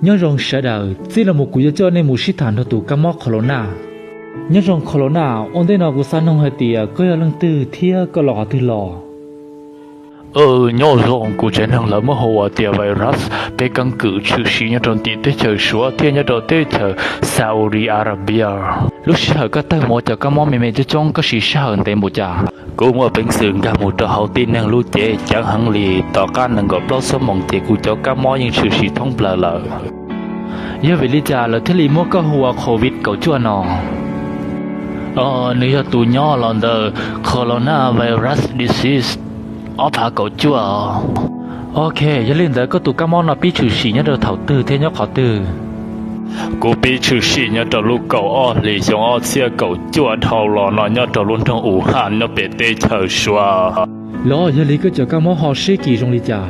Nyob zoo sawv daws, txij no mus kuv yuav coj nej mus sib tham nrog tus kab mob Corona. Nyob zoo Corona, ua ntej no kuv xav noog hais tias koj yog leej twg thiab koj los qhov twg los? Nyob zoo, kuv tsev neeg lawv muab hu ua tias Virus, peb keeb kwm tshwm sim nyob rau ntim teb chaws Suav thiab nyob rau teb chaws Saudi Arabia. Lub sij hawm koj tawg mus ua cov kab mob me me coob coob koj siv sij hawm ntev npaum cas? Kuv muaj peev xwm nkag mus rau hauv tib neeg lub cev ceev heev li, tom qab nees nkaum plaub xuab moos ces kuv cov kab mob yeej tshwm sim thoob plaws lawm. Yog vim li cas lawv thiaj li muab koj hu ua Covid kaum cuaj no? Nws yog tus nyob los ntawm Corona virus disease ob phav kaum cuaj. Ok, yog li ntawd koj tus kab mob no pib tshwm sim nyob rau thaum twg thiab nyob qhov twg? Kuv pib tshwm sim nyob rau lub kaum ob hlis xyoo ob txhiab kaum cuaj dhau los no nyob rau lub nroog Wuhan nyob pem teb chaws Suav. Los yog li koj cov kab mob ho sib kis zoo li cas?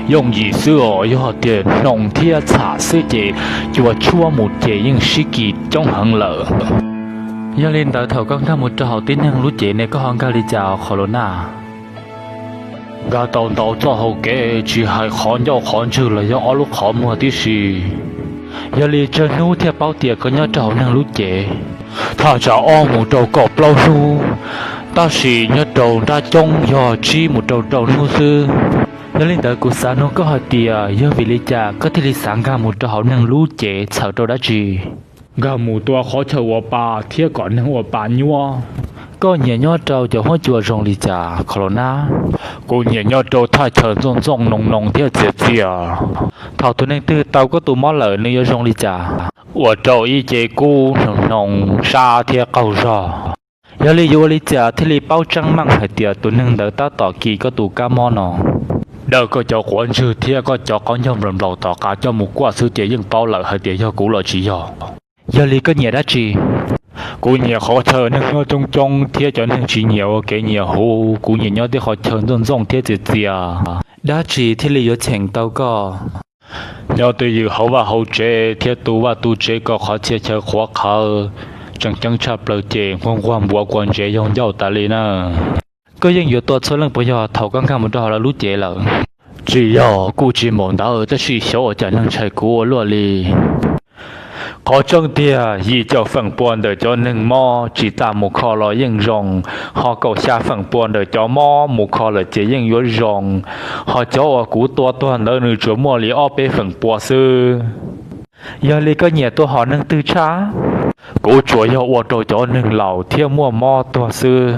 Yooj yim xwb os, yog tias hnoos thiab txham xwb ces cua tshuab mus ces yeej sib kis coob heev lawm. Yog li ntawd thaum koj nkag mus rau hauv tib neeg lub cev ne koj ho nkag li cas Corona? Nkag tau ntau txoj hau kev, tsis hais qhov ncauj qhov ntswg los yog ob lub qhov muag tib si. Yog li tsawg hnub thiaj paub tias koj nyob rau hauv neeg lub cev? Thaj tsam ob mus rau kaum plaub hnub, tab sis nyob rau nrab coob yog tsib mus rau rau hnub xwb. Yog li ntawd kuv xav nug koj hais tias yog vim li cas koj thiaj li xav nkag mus rau hauv neeg lub cev txhawm rau dab tsi? Nkag mus tua qhov chaw ua pa thiab kom neeg ua pa nyuaj. Koj nyiam nyob rau cov huab cua zoo li cas Corona? Kuv nyiam nyob rau thaj chaw ntxooj ntxooj noo noo thiab txias txias. Thaum tus neeg twg tau koj tus mob lawm nws yuav zoo li cas? Ua rau ib ce kub hnoos hnoos sab thiab qaug zog. Yog li yuav ua li cas thiaj li paub tseeb meej hais tias tus neeg ntawd tab tom kis koj tus kab mob no? Dawj koj cov quav ntswg thiab koj cov qaub ncaug nplaum nplaum tom qab coj mus kuaj xwb ces yeej paub lawm hais tias yog kuv los tsis yog. Yog li koj nyiam dab tsi? Kuv nyiam qhov chaw neeg nyob coob coob thiab cov neeg tsis nyiam ua kev nyiam huv. Kuv nyiam nyob tej qhov chaw ntxooj ntxooj thiab txias txias. Dab tsi thiaj li yuav cheem tau koj? Nyob twj ywm hauv vaj hauv tsev thiab tu vaj tu tsev kom qhov txhia chaw qhuav qhawv. Tseem ceeb tshaj plaws ces nquag nquag npuav kua ntsev yog ncauj tas li na. Koj yeej yuav tua txhua leej puas yog thaum koj nkag mus rau hauv lawv lub cev lawm? Tsis yog, kuj tsis npaum ntawd tab sis xyov ua cas neeg ntshai kuv ua luaj li. Qhov tseeb tiag, yim caum feem pua ntawm cov neeg mob tsis tas mus kho los yeej zoo, ho kaum xya feem pua ntawm cov mob mus kho lawm ces yeej yuav zoo, ho cov uas kuv tua tuag ntawd nws tsuas muaj li ob peb feem pua xwb. Yog li koj nyiam tua hom neeg twg tshaj? Kuv tsuas yog ua rau cov neeg laus thiab muaj mob tuag xwb,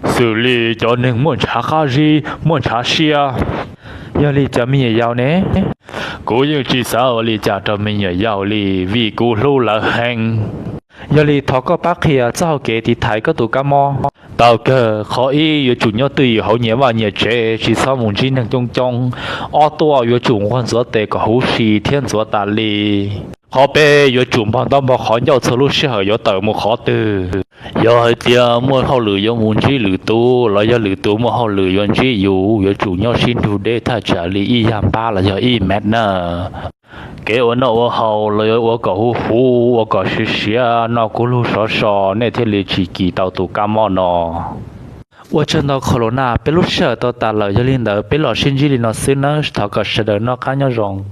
xws li cov neeg muaj ntshav qab zib, muaj ntshav siab. Yog li cov me nyuam yaus ne? Kuv yeej tsis xav ua li cas rau me nyuam yaus li vim kuv hlub lawv heev. Yog li thov koj pab qhia txoj hau kev tiv thaiv koj tus kab mob. Tau kawg, qhov ib yuav tsum nyob twj ywm hauv nyias vaj nyias tsev tsis txhob mus ntsib neeg coob coob. Ob tuaj yuav tsum nquag ntxuav tes kom huv si thiab ntxuav tas li. Qhov peb yuav tsum npog ntaub npog qhov ncauj txhua lub sij hawm yuav tawm mus qhov twg. Yog hais tias muaj hauj lwm yuav mus ntsib lwm tus los yog lwm tus muaj hauj lwm yuav ntsib yus, yuav tsum nyob sib nrug deb thaj tsam li ib yag npab los yog ib mev na. Kev ua noj ua haus los yuav ua kom huv huv, ua kom siav siav, noj kub lug sov so, nej thiaj li tsis kis tau tus kab mob no. Ua tsaug ntau Corona, peb lub sij hawm tau tas lawm, yog li ntawd peb los sib ntsib li no xwb nawb, thov kom sawv daws noj qab nyob zoo.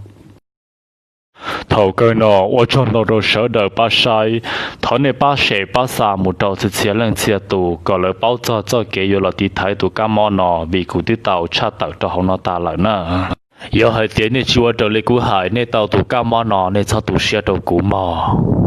Thaum kawg no, ua tsaug ntau rau sawv daws pab saib, thov nej pab share pab xa mus rau txhia txhia leej txhia tus kom lawv paub txog txoj kev yuav los tiv thaiv tus kab mob no, vim kuv twb tau tshaj tawm rau hauv no tas lawm na. Yog hais tias nej tsis ua raws li kuv hais, nej tau tus kab mob no nej txhob tu siab rau kuv mog.